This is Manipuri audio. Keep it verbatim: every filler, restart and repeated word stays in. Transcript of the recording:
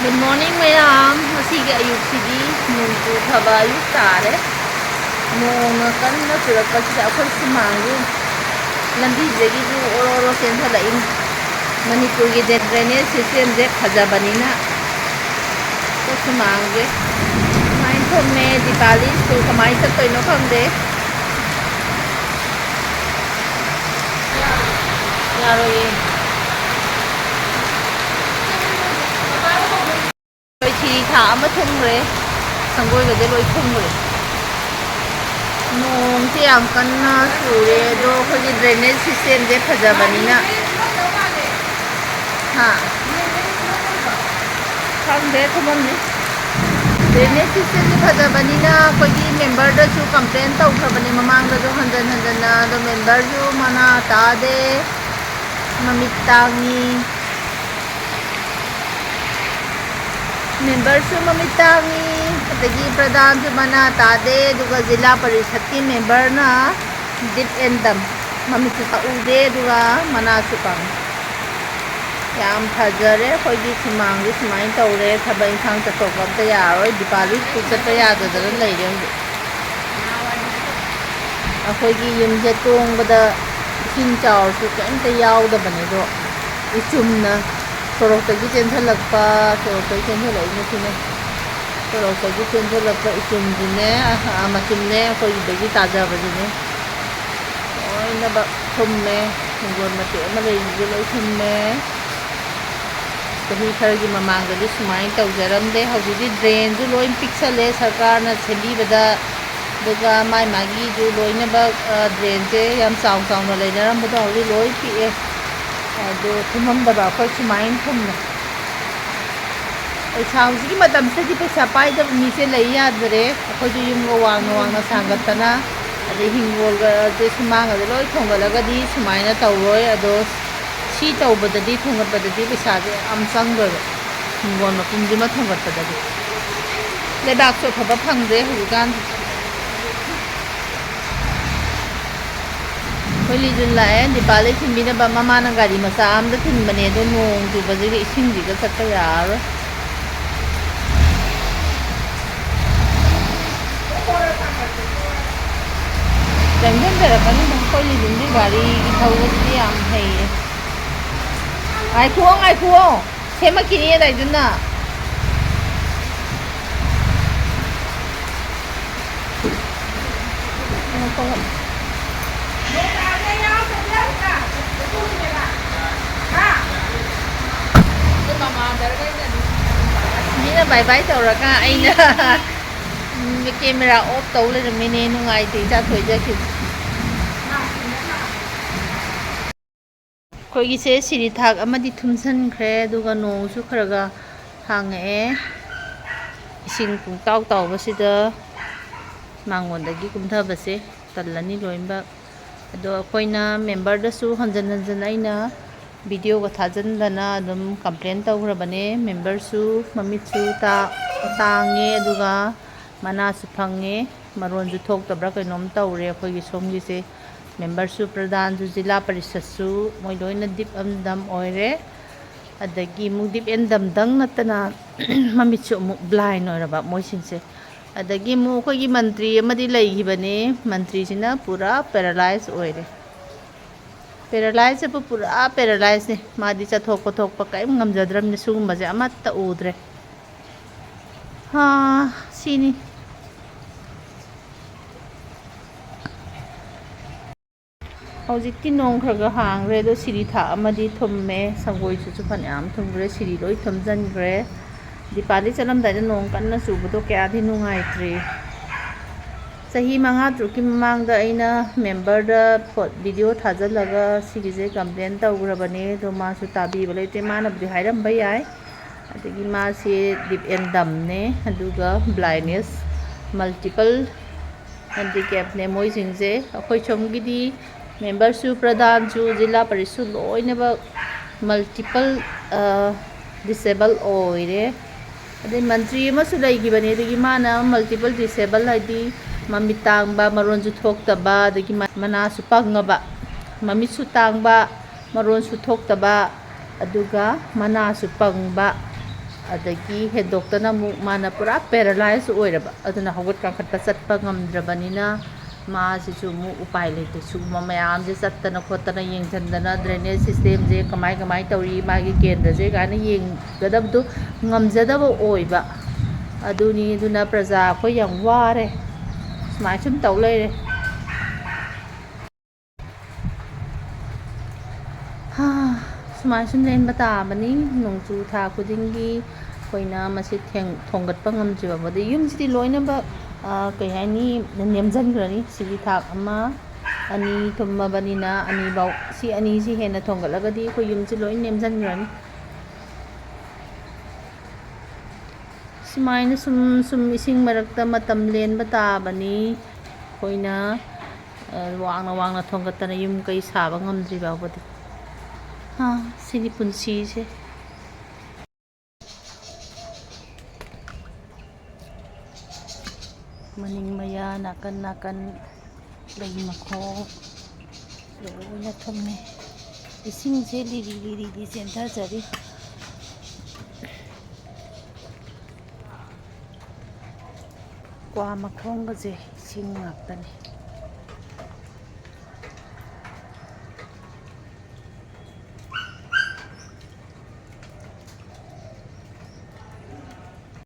Good morning, ꯃꯌꯥꯝ꯫ ꯉꯁꯤꯒꯤ ꯑꯌꯨꯛꯁꯤꯗꯤ ꯅꯣꯡ ꯆꯨꯊꯕ ꯑꯌꯨꯛ ꯇꯥꯔꯦ꯫ ꯅꯣꯡꯅ ꯀꯟꯅ ꯆꯨꯔꯛꯄꯁꯤꯗ ꯑꯩꯈꯣꯏ ꯁꯨꯃꯥꯡꯁꯨ ꯂꯝꯕꯤꯁꯤꯗꯒꯤꯁꯨ ꯑꯣꯔꯣ ꯑꯣꯔꯣ ꯆꯦꯟꯊꯔꯛꯏ꯫ ꯃꯅꯤꯄꯨꯔꯒꯤ drainage systemꯁꯦ ꯐꯖꯕꯅꯤꯅ ꯑꯩꯈꯣꯏ ꯁꯨꯃꯥꯡꯁꯦ ꯁꯨꯃꯥꯏꯅ ꯊꯨꯝꯃꯦ꯫ ꯗꯤꯄꯥꯂꯤꯁꯨ ꯀꯃꯥꯏꯅ ꯆꯠꯇꯣꯏꯅꯣ ꯈꯪꯗꯦ꯫ ꯌꯥꯔꯣꯏꯌꯦ꯫ ꯑꯩꯈꯣꯏ ꯁꯤ ꯊꯥ ꯑꯃ ꯊꯨꯝꯈ꯭ꯔꯦ, ꯁꯪꯒꯣꯏꯒꯁꯦ ꯂꯣꯏ ꯊꯨꯝꯈ꯭ꯔꯦ꯫ ꯅꯣꯡꯁꯦ ꯌꯥꯝ ꯀꯟꯅ ꯆꯨꯔꯦ, ꯑꯗꯣ ꯑꯩꯈꯣꯏꯒꯤ drainage systemꯁꯦ ꯐꯖꯕꯅꯤꯅ꯫ ꯍꯥ? ꯈꯪꯗꯦ, ꯊꯨꯝꯃꯝꯅꯤ꯫ Drainage systemꯁꯦ ꯐꯖꯕꯅꯤꯅ ꯑꯩꯈꯣꯏꯒꯤ memberꯗꯁꯨ complain ꯇꯧꯈ꯭ꯔꯕꯅꯦ ꯃꯃꯥꯡꯗꯁꯨ ꯍꯟꯖꯟ ꯍꯟꯖꯟꯅ, ꯑꯗꯣ memberꯁꯨ ꯃꯅꯥ ꯇꯥꯗꯦ, ꯃꯃꯤꯠ ꯇꯥꯡꯉꯤ꯫ Memberꯁꯨ ꯃꯃꯤꯠ ꯇꯥꯡꯉꯤ, ꯑꯗꯒꯤ ꯄ꯭ꯔꯙꯥꯟꯁꯨ ꯃꯅꯥ ꯇꯥꯗꯦ, ꯑꯗꯨꯒ ꯖꯤꯂꯥ ꯄꯔꯤꯁꯠꯀꯤ memberꯅ deaf and dumb, ꯃꯃꯤꯠꯁꯨ ꯇꯥꯛꯎꯗꯦ, ꯑꯗꯨꯒ ꯃꯅꯥꯁꯨ ꯄꯥꯡꯉꯤ꯫ ꯌꯥꯝ ꯐꯖꯔꯦ ꯑꯩꯈꯣꯏꯒꯤ ꯁꯨꯃꯥꯡꯁꯦ, ꯁꯨꯃꯥꯏꯅ ꯇꯧꯔꯦ꯫ ꯊꯕꯛ ꯏꯪꯈꯥꯡ ꯆꯠꯊꯣꯛꯄ ꯑꯝꯇ ꯌꯥꯔꯔꯣꯏ, ꯗꯤꯄꯥꯂꯤ ꯁ꯭ꯀꯨꯜ ꯆꯠꯄ ꯌꯥꯗꯗꯅ ꯂꯩꯔꯦ ꯍꯧꯖꯤꯛ꯫ ꯑꯩꯈꯣꯏꯒꯤ ꯌꯨꯝꯁꯦ ꯇꯣꯡꯕꯗ ꯏꯁꯤꯡ ꯆꯥꯎꯔꯁꯨ ꯀꯩꯝꯇ ꯌꯥꯎꯗꯕꯅꯦ, ꯑꯗꯣ ꯏꯆꯨꯝꯅ ꯁꯣꯔꯣꯛꯇꯒꯤ ꯆꯦꯟꯁꯤꯜꯂꯛꯄ, ꯁꯣꯔꯣꯛꯇꯒꯤ ꯆꯦꯟꯁꯤꯜꯂꯛꯏꯅꯦ ꯁꯤꯅ꯫ ꯁꯣꯔꯣꯛꯇꯒꯤ ꯆꯦꯟꯁꯤꯜꯂꯛꯄ ꯏꯆꯨꯝꯁꯤꯅꯦ, ꯑ, ꯃꯆꯨꯝꯅꯦ, ꯑꯩꯈꯣꯏꯒꯤꯗꯒꯤ ꯇꯥꯖꯕꯁꯤꯅꯦ꯫ ꯂꯣꯏꯅꯃꯛ ꯊꯨꯝꯃꯦ꯫ ꯍꯤꯡꯒꯣꯜ ꯃꯇꯦꯛ ꯑꯃ ꯂꯩꯔꯤꯁꯦ ꯂꯣꯏ ꯊꯨꯝꯃꯦ꯫ ꯆꯍꯤ ꯈꯔꯒꯤ ꯃꯃꯥꯡꯗꯗꯤ ꯁꯨꯃꯥꯏꯅ ꯇꯧꯖꯔꯝꯗꯦ꯫ ꯍꯧꯖꯤꯛꯇꯤ drainꯁꯨ ꯂꯣꯏ ꯄꯤꯛꯁꯜꯂꯦ ꯁꯔꯀꯥꯔꯅ ꯁꯦꯝꯕꯤꯕꯗ꯫ ꯑꯗꯨꯒ ꯃꯥꯏ ꯃꯥꯒꯤꯁꯨ ꯂꯣꯏꯅꯃꯛ, ꯑ, drainꯁꯦ ꯌꯥꯝ ꯆꯥꯎ ꯆꯥꯎꯅ ꯂꯩꯅꯔꯝꯕꯗꯣ ꯍꯧꯖꯤꯛ ꯂꯣꯏ ꯄꯤꯛꯑꯦ꯫ ꯑꯗꯨ ꯊꯨꯝꯃꯝꯗꯕ ꯑꯩꯈꯣꯏ ꯁꯨꯃꯥꯏꯅ ꯊꯨꯝꯃꯦ꯫ ꯄꯩꯁꯥ, ꯍꯧꯖꯤꯛꯀꯤ ꯃꯇꯝꯁꯤꯗꯗꯤ ꯄꯩꯁꯥ ꯄꯥꯏꯗꯕ ꯃꯤꯁꯦ ꯂꯩ ꯌꯥꯗ꯭ꯔꯦ꯫ ꯑꯩꯈꯣꯏꯁꯨ ꯌꯨꯝꯒ ꯋꯥꯡꯅ ꯋꯥꯡꯅ ꯁꯥꯒꯠꯇꯅ, ꯑꯗꯩ ꯍꯤꯡꯒꯣꯜꯒꯁꯦ ꯁꯨꯃꯥꯡꯒꯁꯦ ꯂꯣꯏ ꯊꯣꯡꯒꯠꯂꯒꯗꯤ ꯁꯨꯃꯥꯏꯅ ꯇꯧꯔꯣꯏ꯫ ꯑꯗꯣ ꯁꯤ ꯇꯧꯕꯗꯗꯤ, ꯊꯣꯡꯒꯠꯄꯗꯗꯤ ꯄꯩꯁꯥꯁꯦ ꯌꯥꯝ ꯆꯪꯗꯣꯏꯕ, ꯍꯤꯡꯒꯣꯜ ꯃꯄꯨꯝꯁꯤꯃ ꯊꯣꯡꯒꯠꯄꯗꯗꯤ꯫ ꯂꯩꯕꯥꯛꯁꯨ ꯑꯐꯕ ꯐꯪꯗ꯭ꯔꯦ ꯍꯧꯖꯤꯛꯀꯥꯟꯗꯤ꯫ ꯑꯩꯈꯣꯏ ꯂꯤꯖꯨꯟ ꯂꯥꯛꯑꯦ, ꯗꯤꯄꯥꯂꯤ ꯊꯤꯟꯕꯤꯅꯕ꯫ ꯃꯃꯥꯅ ꯒꯥꯔꯤ ꯃꯆꯥ ꯑꯝꯗ ꯊꯤꯟꯕꯅꯦ, ꯑꯗꯣ ꯅꯣꯡ ꯆꯨꯕꯁꯤꯒ ꯏꯁꯤꯡꯁꯤꯒ ꯆꯠꯄ ꯌꯥꯔꯔꯣꯏ꯫ ꯆꯪꯁꯤꯟꯖꯔꯛꯀꯅꯤꯗ, ꯑꯩꯈꯣꯏ ꯂꯤꯕꯤꯟꯒꯤ ꯒꯥꯔꯤꯒꯤ ꯊꯧꯕꯁꯤꯗꯤ ꯌꯥꯝ ꯍꯩꯌꯦ꯫ ꯉꯥꯏꯈꯨꯑꯣ, ꯉꯥꯏꯈꯨꯑꯣ, ꯁꯦꯝꯃꯛꯈꯤꯅꯤ ꯑꯗꯥꯏꯗꯨꯅ꯫ ꯃꯤꯅ bye bye ꯇꯧꯔꯒ ꯑꯩꯅ camera off ꯇꯧ ꯂꯩꯔꯝꯃꯤꯅꯦ, ꯅꯨꯡꯉꯥꯏꯇꯦ, ꯏꯆꯥ ꯊꯣꯏ ꯆꯠꯈꯤꯕ꯫ ꯑꯩꯈꯣꯏꯒꯤꯁꯦ ꯁꯤꯔꯤꯊꯥꯛ ꯑꯃꯗꯤ ꯊꯨꯝꯖꯤꯟꯈ꯭ꯔꯦ, ꯑꯗꯨꯒ ꯅꯣꯡꯁꯨ ꯈꯔ ꯈꯔ ꯍꯥꯡꯉꯛꯑꯦ꯫ ꯏꯁꯤꯡ ꯄꯨꯡꯇꯥꯎ ꯇꯥꯎꯕꯁꯤꯗ ꯃꯉꯣꯟꯗꯒꯤ ꯀꯨꯝꯊꯕꯁꯦ ꯇꯜꯂꯅꯤ ꯂꯣꯏꯅꯃꯛ꯫ ꯑꯗꯣ ꯑꯩꯈꯣꯏꯅ memberꯗꯁꯨ ꯍꯟꯖꯟ ꯍꯟꯖꯟ ꯑꯩꯅ videoꯒ ꯊꯥꯖꯤꯟꯗꯅ ꯑꯗꯨꯝ complain ꯇꯧꯈ꯭ꯔꯕꯅꯦ꯫ Memberꯁꯨ ꯃꯃꯤꯠꯁꯨ ꯇꯥ-, ꯇꯥꯡꯉꯦ, ꯑꯗꯨꯒ ꯃꯅꯥꯁꯨ ꯐꯪꯉꯦ, ꯃꯔꯣꯟꯁꯨ ꯊꯣꯛꯇꯕ꯭ꯔꯥ ꯀꯩꯅꯣꯝ ꯇꯧꯔꯦ ꯑꯩꯈꯣꯏꯒꯤ ꯁꯣꯝꯒꯤꯁꯦ꯫ Memberꯁꯨ, ꯄ꯭ꯔꯙꯥꯟꯁꯨ, ꯖꯤꯂꯥ ꯄꯔꯤꯁꯠꯁꯨ ꯃꯣꯏ ꯂꯣꯏꯅ deaf and dumb ꯑꯣꯏꯔꯦ꯫ ꯑꯗꯒꯤ ꯑꯃꯨꯛ deaf and dumbꯗꯪ ꯅꯠꯇꯅ ꯃꯃꯤꯠꯁꯨ ꯑꯃꯨꯛ blind ꯑꯣꯏꯔꯕ ꯃꯣꯏꯁꯤꯡꯁꯦ꯫ ꯑꯗꯒꯤ ꯑꯃꯨꯛ ꯑꯩꯈꯣꯏꯒꯤ ꯃꯟꯇ꯭ꯔꯤ ꯑꯃꯗꯤ ꯂꯩꯈꯤꯕꯅꯦ, ꯃꯟꯇ꯭ꯔꯤꯁꯤꯅ ꯄꯨꯔꯥ paralyze ꯑꯣꯏꯔꯦ꯫ Paralyze ꯍꯥꯏꯕꯨ ꯄꯨꯔꯥ paralyzeꯅꯦ꯫ ꯃꯥꯗꯤ ꯆꯠꯊꯣꯛ ꯈꯣꯠꯊꯣꯛꯄ ꯀꯔꯤꯝ ꯉꯝꯖꯗ꯭ꯔꯕꯅꯤ, ꯁꯤꯒꯨꯝꯕꯁꯦ ꯑꯃꯠꯇ ꯎꯗ꯭ꯔꯦ꯫ ꯍꯥ, ꯁꯤꯅꯤ꯫ ꯍꯧꯖꯤꯛꯇꯤ ꯅꯣꯡ ꯈꯔ ꯈꯔ ꯍꯥꯡꯈ꯭ꯔꯦ, ꯑꯗꯣ ꯁꯤꯔꯤ ꯊꯥꯛ ꯑꯃꯗꯤ ꯊꯨꯝꯃꯦ, ꯁꯪꯒꯣꯏꯁꯤꯁꯨ ꯐꯅꯌꯥꯝ ꯊꯨꯝꯈ꯭ꯔꯦ, ꯁꯤꯔꯤ ꯂꯣꯏ ꯊꯨꯝꯖꯤꯟꯈ꯭ꯔꯦ꯫ ꯗꯤꯄꯥꯂꯤ ꯆꯠꯂꯝꯗꯥꯏꯗ ꯅꯣꯡ ꯀꯟꯅ ꯆꯨꯕꯗꯣ ꯀꯌꯥꯗꯤ ꯅꯨꯡꯉꯥꯏꯇ꯭ꯔꯤ꯫ ꯆꯍꯤ ꯃꯉꯥ ꯇꯔꯨꯛꯀꯤ ꯃꯃꯥꯡꯗ ꯑꯩꯅ memberꯗ ꯐꯣ-, video ꯊꯥꯖꯤꯜꯂꯒ ꯁꯤꯒꯤꯁꯦ complain ꯇꯧꯈ꯭ꯔꯕꯅꯦ, ꯑꯗꯣ ꯃꯥꯁꯨ ꯇꯥꯕꯤꯕ ꯂꯩꯇꯦ꯫ ꯃꯥꯅꯕꯨꯗꯤ ꯍꯥꯏꯔꯝꯕ ꯌꯥꯏ, ꯑꯗꯒꯤ ꯃꯥꯁꯦ deaf and dumbꯅꯦ, ꯑꯗꯨꯒ blindness, multiple handicapꯅꯦ ꯃꯣꯏꯁꯤꯡꯁꯦ꯫ ꯑꯩꯈꯣꯏ ꯁꯣꯝꯒꯤꯗꯤ memberꯁꯨ, ꯄ꯭ꯔꯙꯥꯟꯁꯨ, ꯖꯤꯂꯥ ꯄꯔꯤꯁꯠꯁꯨ ꯂꯣꯏꯅꯃꯛ multiple, ꯑ, disable ꯑꯣꯏꯔꯦ꯫ ꯑꯗꯩ ꯃꯟꯇ꯭ꯔꯤ ꯑꯃꯁꯨ ꯂꯩꯈꯤꯕꯅꯦ, ꯑꯗꯒꯤ ꯃꯥꯅ multiple disable ꯍꯥꯏꯗꯤ ꯃꯃꯤꯠ ꯇꯥꯡꯕ, ꯃꯔꯣꯟꯁꯨ ꯊꯣꯛꯇꯕ, ꯑꯗꯒꯤ ꯃ-, ꯃꯅꯥꯁꯨ ꯄꯪꯉꯕ, ꯃꯃꯤꯠꯁꯨ ꯇꯥꯡꯕ, ꯃꯔꯣꯟꯁꯨ ꯊꯣꯛꯇꯕ, ꯑꯗꯨꯒ ꯃꯅꯥꯁꯨ ꯄꯪꯕ, ꯑꯗꯒꯤ ꯍꯦꯟꯗꯣꯛꯇꯅ ꯑꯃꯨꯛ ꯃꯥꯅ ꯄꯨꯔꯥ ꯄꯦꯔꯥꯂꯥꯏꯁ ꯑꯣꯏꯔꯕ, ꯑꯗꯨꯅ ꯍꯧꯒꯠ ꯀꯥꯡꯈꯠꯄ ꯆꯠꯄ ꯉꯝꯗ꯭ꯔꯕꯅꯤꯅ ꯃꯥꯁꯤꯁꯨ ꯑꯃꯨꯛ ꯎꯄꯥꯏ ꯂꯩꯇꯦ꯫ ꯁꯤꯒꯨꯝꯕ ꯃꯌꯥꯝꯁꯦ ꯆꯠꯇꯅ ꯈꯣꯠꯇꯅ, ꯌꯦꯡꯁꯤꯟꯗꯅ, ꯗ꯭ꯔꯦꯅꯦꯖ ꯁꯤꯁꯇꯦꯝꯁꯦ ꯀꯃꯥꯏ ꯀꯃꯥꯏ ꯇꯧꯔꯤ, ꯃꯥꯒꯤ ꯀꯦꯟꯗ꯭ꯔꯁꯦ ꯀꯥꯏꯅ ꯌꯦꯡꯒꯗꯕꯗꯣ ꯉꯝꯖꯗꯕ ꯑꯣꯏꯕ꯫ ꯑꯗꯨꯅꯤ, ꯑꯗꯨꯅ ꯄ꯭ꯔꯖꯥ ꯑꯩꯈꯣꯏ ꯌꯥꯝ ꯋꯥꯔꯦ꯫ ꯁꯨꯃꯥꯏꯅ ꯁꯨꯝ ꯇꯧ ꯂꯩꯔꯦ꯫ ꯍꯥ, ꯁꯨꯃꯥꯏ ꯁꯨꯝ ꯂꯦꯟꯕ ꯇꯥꯕꯅꯤ꯫ ꯅꯣꯡꯖꯨ ꯊꯥ ꯈꯨꯗꯤꯡꯒꯤ ꯑꯩꯈꯣꯏꯅ ꯃꯁꯤ ꯊꯦꯡ-, ꯊꯣꯡꯒꯠꯄ ꯉꯝꯗ꯭ꯔꯤꯕ ꯐꯥꯎꯕꯗꯤ ꯌꯨꯝꯁꯤꯗꯤ ꯂꯣꯏꯅꯃꯛ, ꯑ, ꯀꯩ ꯍꯥꯏꯅꯤ, ꯅꯦꯝꯖꯟꯈ꯭ꯔꯅꯤ꯫ ꯁꯤꯒꯤ ꯊꯥꯛ ꯑꯃ, ꯑꯅꯤ ꯊꯨꯝꯃꯕꯅꯤꯅ ꯑꯅꯤꯐꯥꯎ, ꯁꯤ ꯑꯅꯤꯁꯤ ꯍꯦꯟꯅ ꯊꯣꯡꯒꯠꯂꯒꯗꯤ ꯑꯩꯈꯣꯏ ꯌꯨꯝꯁꯤ ꯂꯣꯏ ꯅꯦꯝꯖꯟꯈ꯭ꯔꯅꯤ꯫ ꯁꯨꯃꯥꯏꯅ ꯁꯨꯝ ꯁꯨꯝ ꯏꯁꯤꯡ ꯃꯔꯛꯇ ꯃꯇꯝ ꯂꯦꯟꯕ ꯇꯥꯕꯅꯤ꯫ ꯑꯩꯈꯣꯏꯅ, ꯑ, ꯋꯥꯡꯅ ꯋꯥꯡꯅ ꯊꯣꯡꯒꯠꯇꯅ ꯌꯨꯝ ꯀꯩ ꯁꯥꯕ ꯉꯝꯗ꯭ꯔꯤ ꯐꯥꯎꯕꯗꯤ꯫ ꯍꯥ, ꯁꯤꯅꯤ ꯄꯨꯟꯁꯤꯁꯦ꯫ ꯃꯅꯤꯡ ꯃꯌꯥ, ꯅꯥꯀꯟ ꯅꯥꯀꯟ ꯂꯩ ꯃꯈꯣꯡ ꯂꯣꯏꯅ ꯊꯨꯝꯃꯦ꯫ ꯏꯁꯤꯡꯁꯦ ꯂꯤꯔꯤ ꯂꯤꯔꯤꯗꯤ ꯆꯦꯟꯊꯖꯔꯤ꯫ ꯀ꯭ꯋꯥ ꯃꯈꯣꯡꯒꯁꯦ ꯏꯁꯤꯡ ꯉꯥꯛꯇꯅꯤ꯫